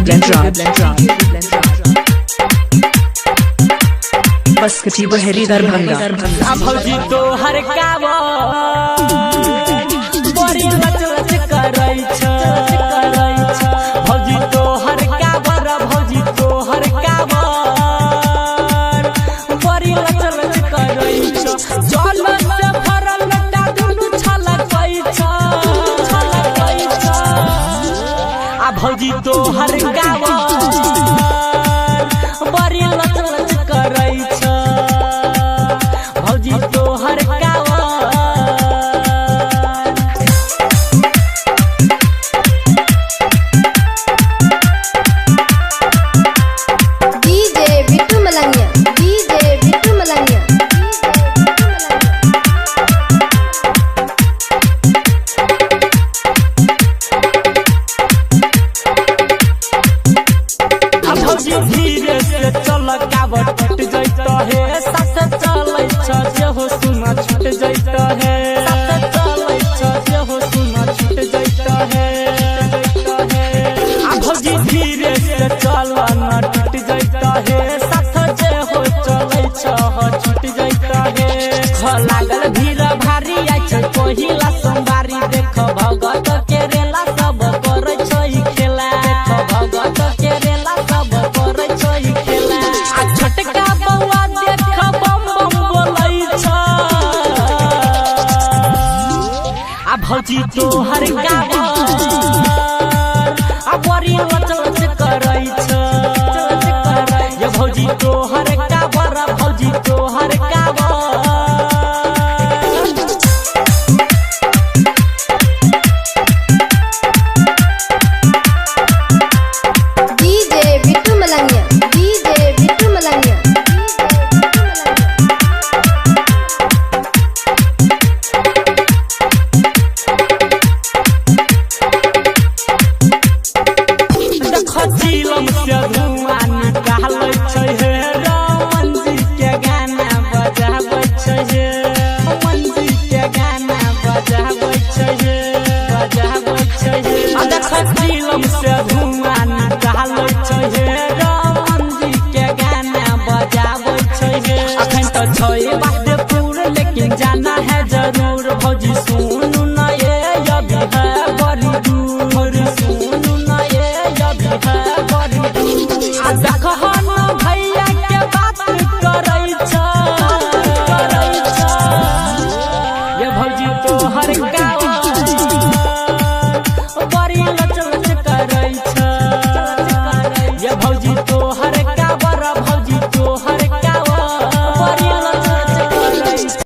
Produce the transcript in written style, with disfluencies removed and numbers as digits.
Viblan Raj. Baskati Bahari Darbhanga. आ भौजी तोहर कावर बड़ी लच लच करै छ। भौजी तोहर कावर, भौजी तोहर कावर बड़ी लच लच करै छ। जल से भरल लोटा दुनू छलकै छ, छलकै छ। आ भौजी तोहर कावर बड़ी लच लच करै छ। भौजी तोहर कावर। DJ Bittu Malangia, DJ Bittu Malangia, DJ Bittu Malangia. आ भौजी धीरे से चल कावर टूट जैत हे, साथ चलै छ जेहो सुन छूट जैत हे, साथ चलै छ जेहो सुन छूट जैत हे। आ भौजी धीरे से चल न टूट जैत हे, साथ जेहो चलै छ छूट जैत हे। ख लागल भीड़ भारी आइ छै पहिला सोमवारी, देख भगत के रेला सब करै छै खेला, देख भगत के रेला सब करै छै खेला। आ छोटका बौआ देख बम बम बोलै छ। आ भौजी तोहर कावर आ बड़ी लच लच करै छ। ये भौजी तोहर कावर, भौजी तोहर कावर। DJ Bittu Malangia, DJ Bittu Malangia, DJ Bittu Malangia. देख चिलम से धुआं निकालै छै हे, रमन जी के गाना बजाबै छै हे, रमन जी के गाना बजाबै छै हे, बजाबै छै हे। आ देख चिलम से धुआं निकालै छै हे, रमन जी के गाना बजाबै छै हे। अखन तऽ छै